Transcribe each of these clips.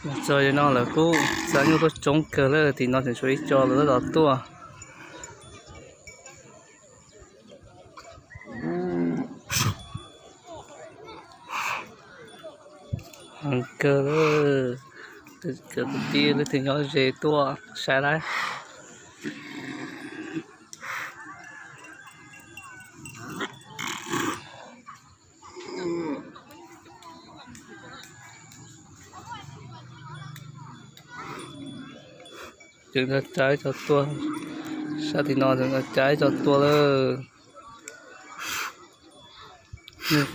Txog li no lawv kuj txav nyuj tuaj coob kawg lawm, tim no tseem tshuav ib co lawv tab tom tuaj. Heev kawg, cov kwv tij leej twg nyob ze tuaj saib lawm. Tseem nqa caib tso tuaj, sab tim no tseem nqa caib tso tuaj lawm.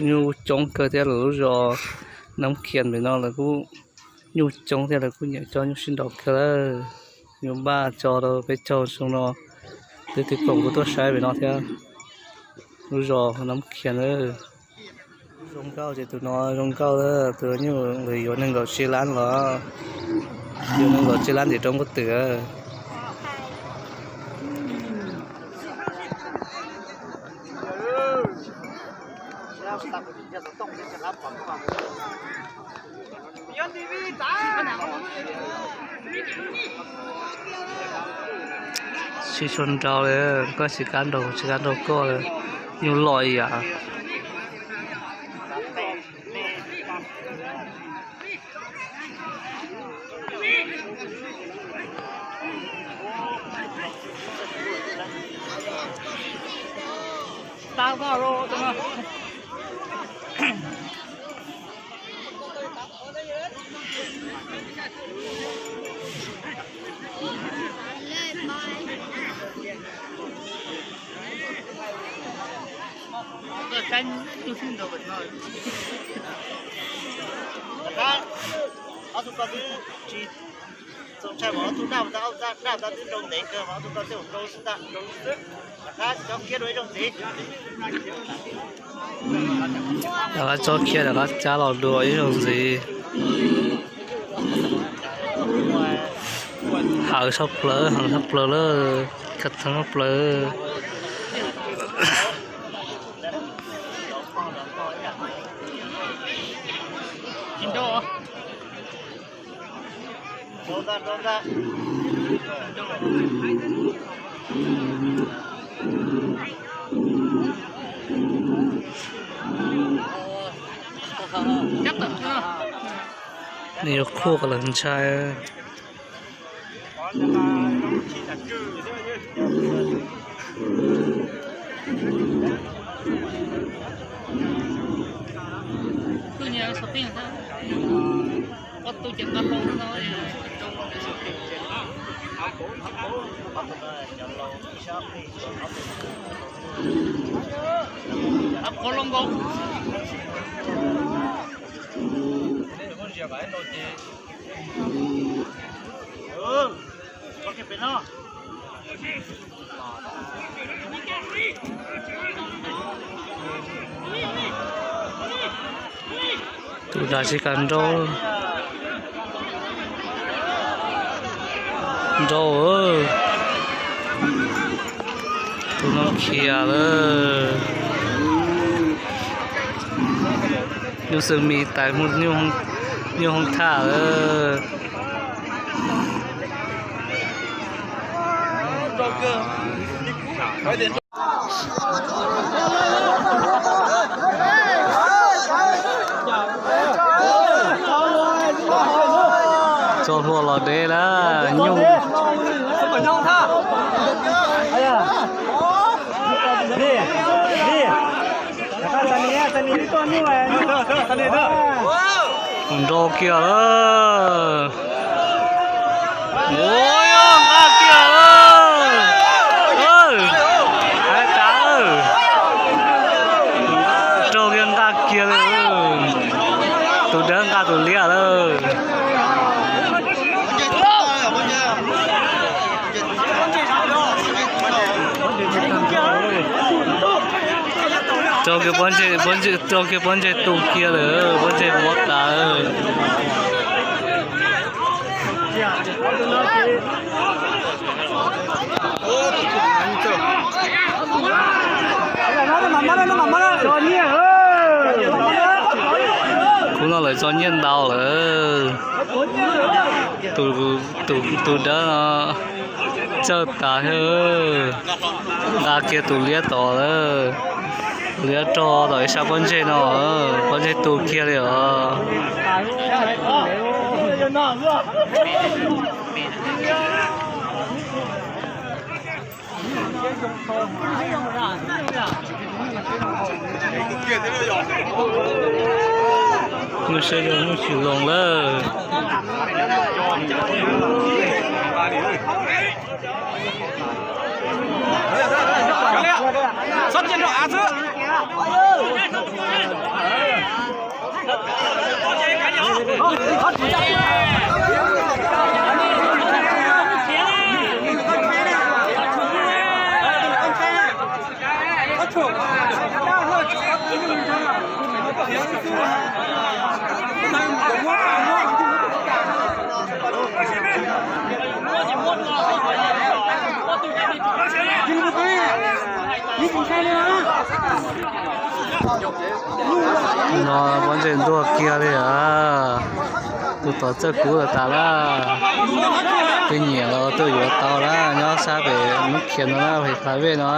Nyuj coob kawg thiab, lawv lub zos Nab Khias pem no lawv kuj nyuj coob thiab, lawv kuj nyiam coj nyuj sib nraus kawg lawm. Yuav npaj tso rau peb caug xyoo no, twb tiv koom kuv tuaj saib pem no thiab. Lub zos Nab Khias na. Zoo nkauj ces tus no zoo nkauj, tus nyuj ntawd yuav nees nkaum tsib lab los, yuav nees nkaum tsib lab ntim rau npua twm. Tsis tshua nrau li, koj tsis kam nrau, tsis kam nrau koj li, nyuj loj ib yam. Ob tug ko twb tsis txaus ntshai, ob tug daj, daj twb nrau ntev kawg, ob tug ko tej zaum nrau xwb ntag. Rov qab tso khiav, rov qab cab los dua ib zaug ntxiv. Hawv tshaj plaws, hawv tshaj plaws lawm, khav theeb tshaj plaws. Nws yuav khuaj kom lawv ntshai. Tus dag tsis kam nrau. Nrau, tus no khiav lawm. Nyuj xwb mis tais, nyuj hoob tham lawm. Tso hlua los deb lawm nyuj. Nrau kiag lawm. Ua, nqa kiag lawm. Hais tas, raug kiag nqa kiag lawm. Tus dawb nqa tus liab lawm. Raug kiag pob ntseg, raug kiag pob ntseg tu kiag lawm, pob ntseg muab tas. Kuv no lawv Txom nyem ntau lawm. Tus dawb no txawj tas thiab. Nqa kiag tus liab tod lawm. Liab rog tom ib sab pob ntseg no, pob ntseg tu kiag li os. Nyuj siab zoo nyuj tsis zoo lawm. No pob ntseg ntuag kiag li a. Tus tod txawj kub tas tas na. Twb nyiam los tuaj yuav tau na, nyob sab pem Moob Khiav no na, pem Xav Vej no.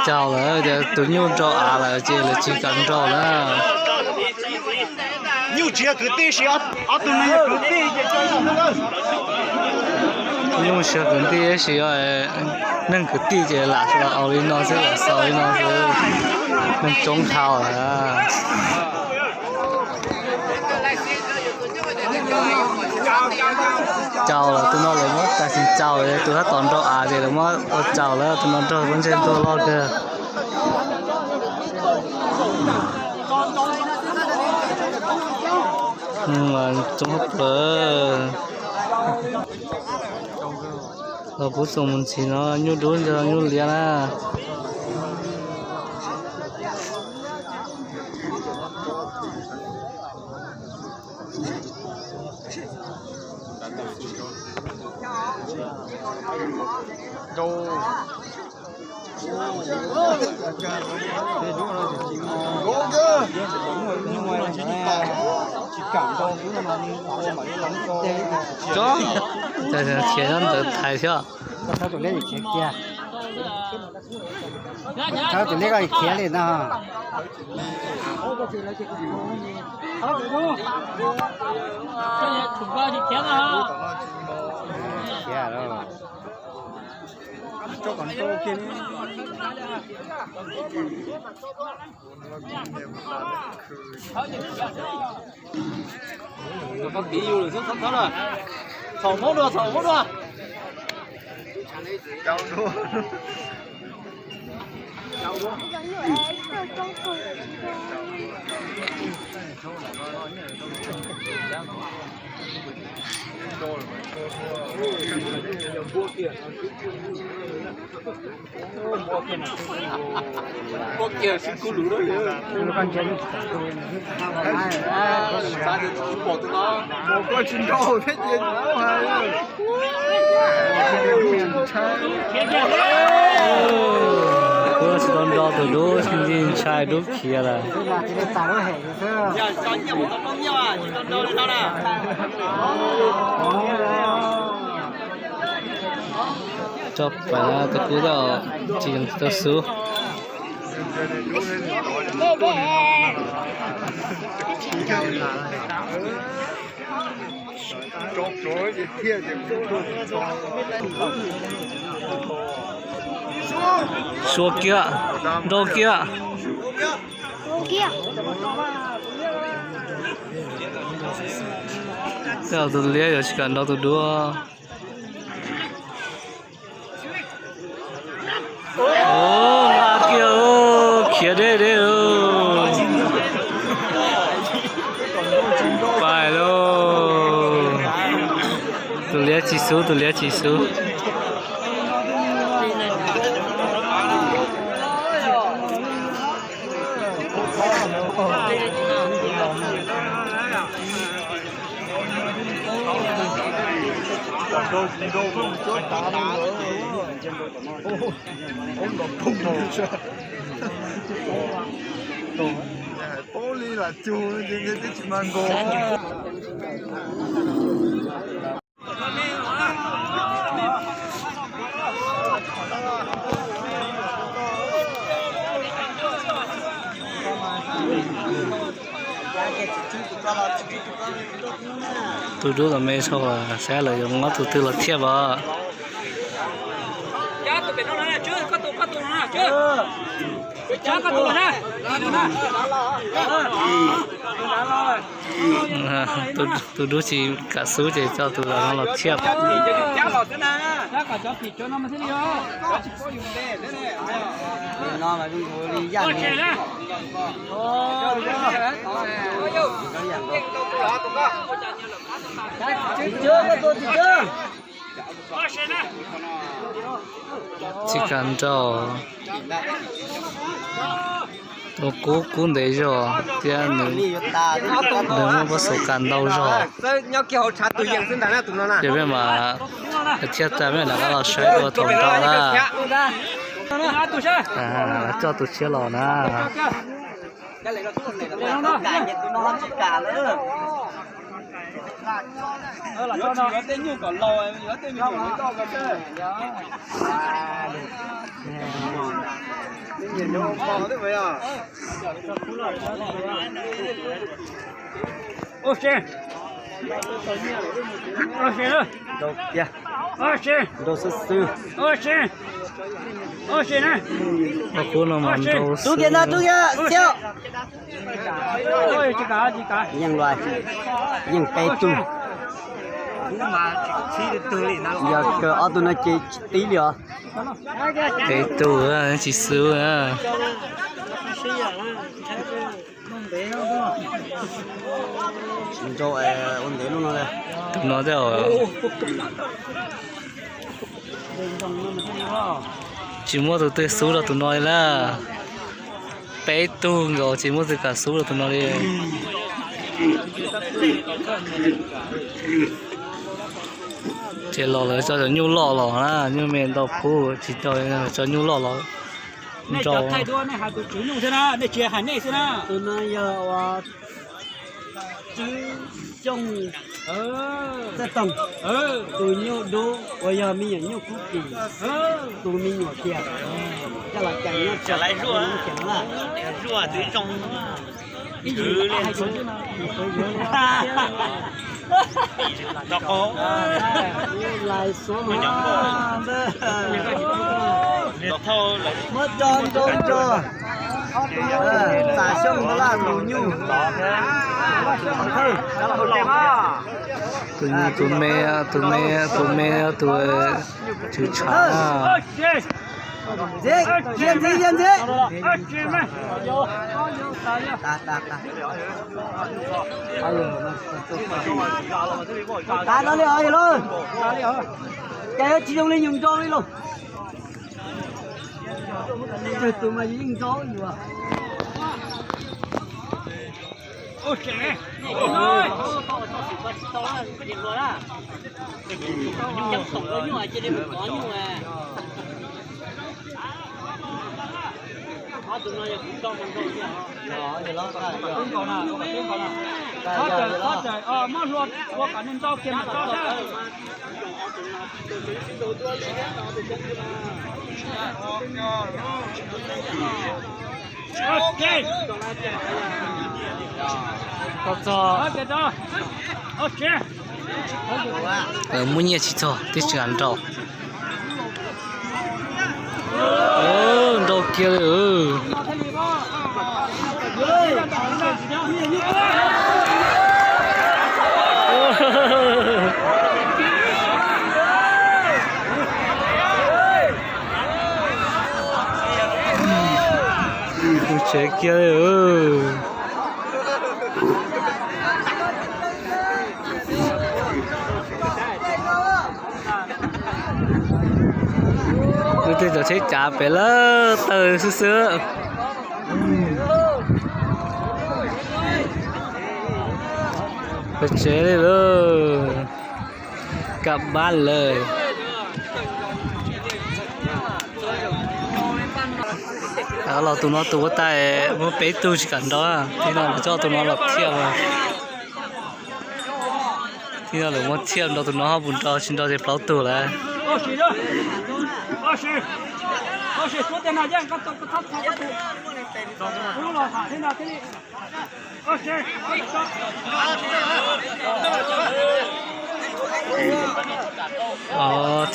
Tsaug lawm, tus nyuj nrau av lawm ces lawv tsis kam nrau na. Nyuj tsis yog kwv tij, ob tug no yog kwv tij. Nyuj tsis yog kwv tij, tab sis yog neeg kwv tij ces lam los ua li no xwb, lam xaus li no xwb. Neeg coob dhau lawm. Tsaug lawm, tus no lawv muab tas sim tsaug, tus tab tom nrau av ces lawv muab ua tsaug lawm, tus no nrau pob ntseg ntuag loj kawg. Txoov hauj lwm. Los kuv txoos mus ntxiv no nyuj dub ntawd nyuj liab na. Khiav nyob ntawd thaiv thiab. Thawb tus liab koj khiav li no. Khiav lawm. Koj tiv yus lawm xwb, thawb thawb na. Txhaum muab dua, txhaum muab dua. Koj kiag sib kub lus lawm. Xav tias tsis pom tus no. Koj tsis nrau thiab ces kuv hais. Kuv tsis tau nrau tus dub, ntshai dub khiav lawm. Tso pais tus kub tsis tau xub. Suav kiag, nrau kiag. Tej zaum tus liab yuav tsis kam nrau tus dub. Ub, nqa kiag, khiav deb deb. Pais lauj. Tus liab tsis xub, tus liab tsis xub. Paub li lam cug, tsis mag nkaus. Tus dub los me sau, saib lawv yuav muab tus twg los thiaj os. Tus dub tsis kam xub ces coj tus los no los thiaj. Tsis kam nrau. Tus qub kub ntev zog thiab nws muaj pob xov kas ntau zog. Ces peb mas thiaj tag peb rov qab los saib dua thaum nrau na. Coj tus tshiab los na. Nrau xwb xwb. Ob qub no mas nrau xwb. Yeej luag, yeej peb tug. Yog kawg ob tug no ces tsis tib li os. Peb tug tsis xub. Nrau ua ntev lub no. Tus no thiab. Tsis muaj tus twg xub rau tus no li na. Peb tug nkaus tsis muaj tus kam xub rau tus no li. Ces los lawv tso cov nyuj loj los na, nyuj me ntau pub tsis tau, tso nyuj loj los. Nej cov thaij duab nej hais tus tswv nyuj xwb na, nej tsis hais nej xwb na. Tus no yog ua Tswv Xyooj Txawj Toog, tus nyuj dub uas yog me nyuam nyuj kub kis, tus me nyuam kiag, coj los cais nyob rau lub xeev na. Lais suav mas muab tso nrau nrog Txam Xyooj Npab Laj tus nyuj. Tus nyuj tus me, tus me, tus me, tus tswv tshav. Ntxiv, ntxiv, ntxiv. Tas no li os lauj. Cas yuav tsis zoo li nyuag nrau li lauj. Tsawg tus mas yeej nrau yuav. Muab nyiaj tsis txog twb tsis kam nrau. Nrau kiag li. Mus tsev kiag li. Lub twg cov tsheb cav pem lawm, tawg xwb xwb. Pem tsev li lawm. Kam pab lawm. Los tus no tus huab tais muaj peb tug tsis kam nrau, thiab no lawv coj tus no los thiaj. Thiab no lawv muab thiaj nrau, tus no ho puas nrau, tsis nrau ces plaub tug lawm. Os,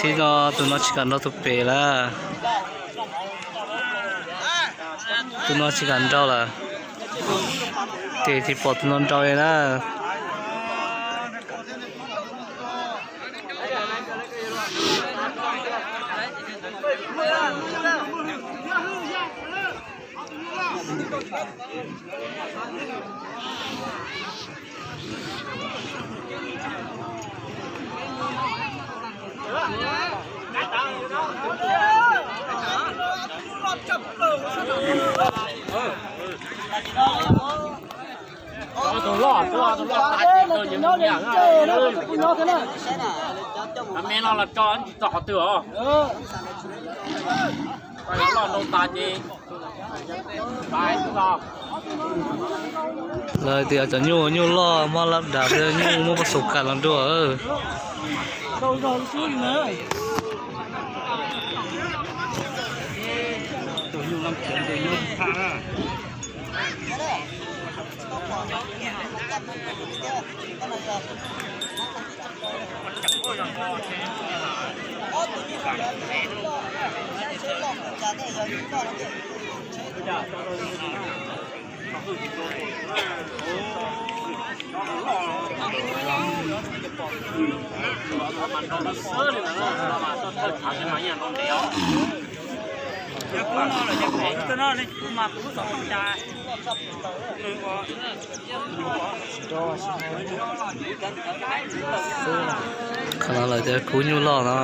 thiab no tus no tsis kam nrau tus pem lawm. Tus no tsis kam nrau lawm. Ces tsis pom tus no nrau li na. Tus loj, tus loj tas ces kawg nyob li. Me no los tso tsis txog qhov twg os. Loj nrau tas ces lawv tias cov nyuj, nyuj loj muab lab dam, nyuj muab pab xus kas los dua. Qhov no lawv tias kub nyuj loj no.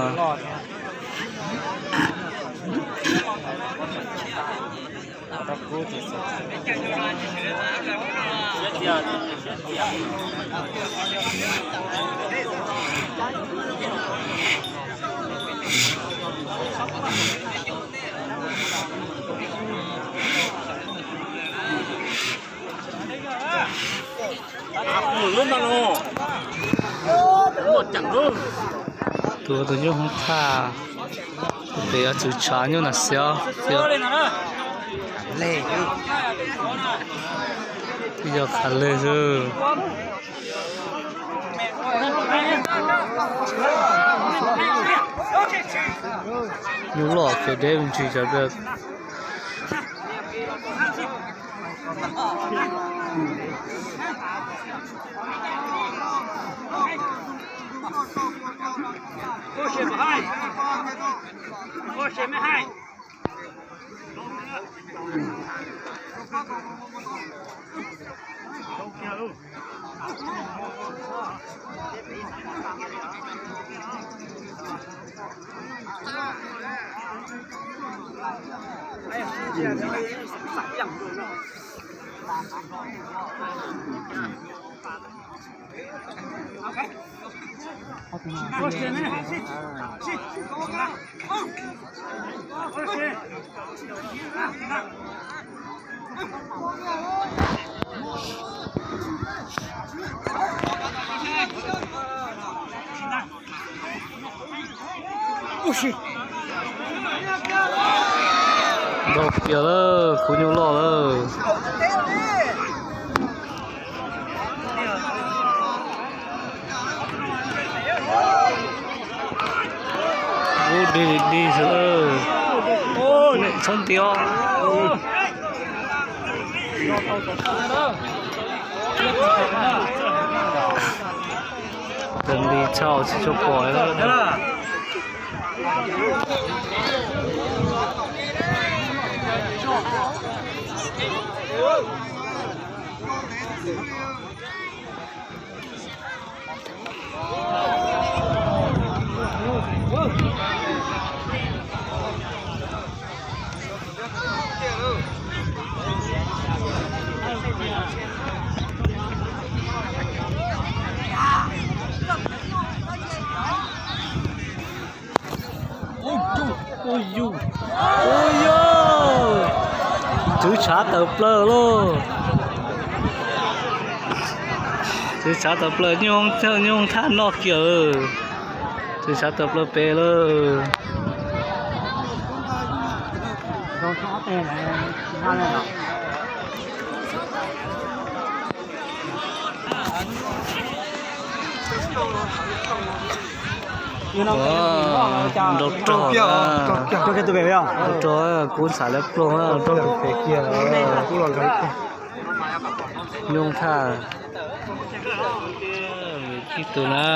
Tus, tus nyuj hoob thaj, tus pem yuav tswv tshav nyuj na xia. Yog qhav leg xwb. Nyuj loj kev deb me ntsis cov. Nrau kiag lawm, kub nyuj loj lawm. Ub, dig dig xwb. Txhob nti os. Txhob nti tshaj tsis tshua pom. Ua yog, tswv tshav tawm plaws lauj. Tswv tshav tawm plaws, nyuj thaj noj kiag. Tswv tshav tawm plaws pem lawm. Nrau rog, nrau rog, kuv ntxhais lawv ploog, nyuj thaj ib tug na.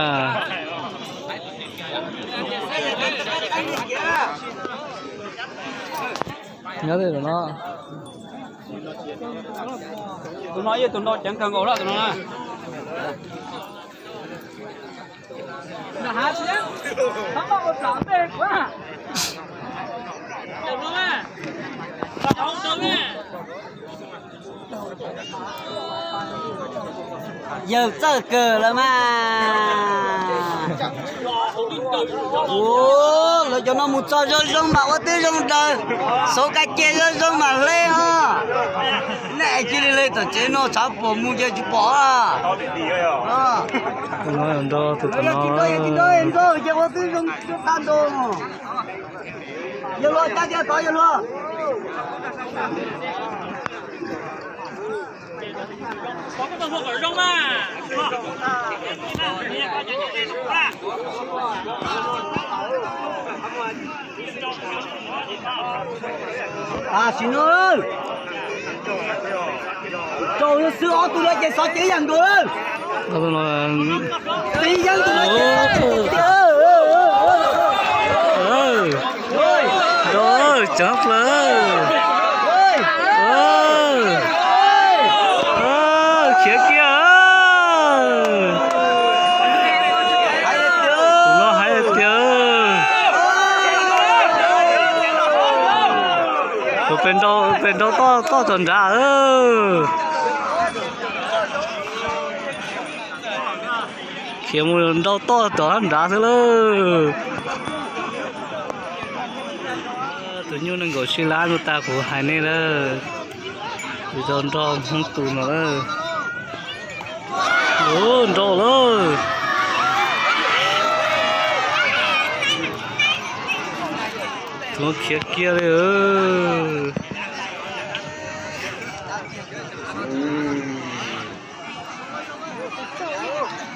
Nyob tej no, tus no yog tus nrau ceev kawg nkaus lawm tus no na. Yawg txawj kawg lawm mas. Lawv cov no mus txog zoo zoo mas ua tib zoo daws, xauv ka ce zoo zoo mas hle os. Nej cia li hle tom tsev no, tshav puas mus ces tsis pom. Yog tsis nrau, yog tsis nrau, yog tsis nrau, yog ua tib zoo tag nrho. Yawg hluas, cab tiag tod yawg hluas. Tam sim no, tsaus xwb ob tug no ces xov cev yam nkaus lawm. Tib yeeb tus no ces, nrau, ceev plaws. Khiav kiag. Tus no hais tias, tus pem nrau toj, toj tom nrad. Khiav mus nrau toj tom nrad xwb lawm. Tus nyuj nees nkaum tsib lab no tas kuv hais nej lawm, tus tau nrau Hmoob tus no lawm. Nrau lawm. Tus no khiav kiag li.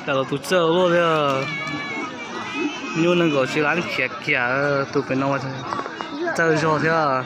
Cas los tus txawj luaj thiab. Nyuj nees nkaum tsib lab khiav kiag, tus pem no txawj zog thiab.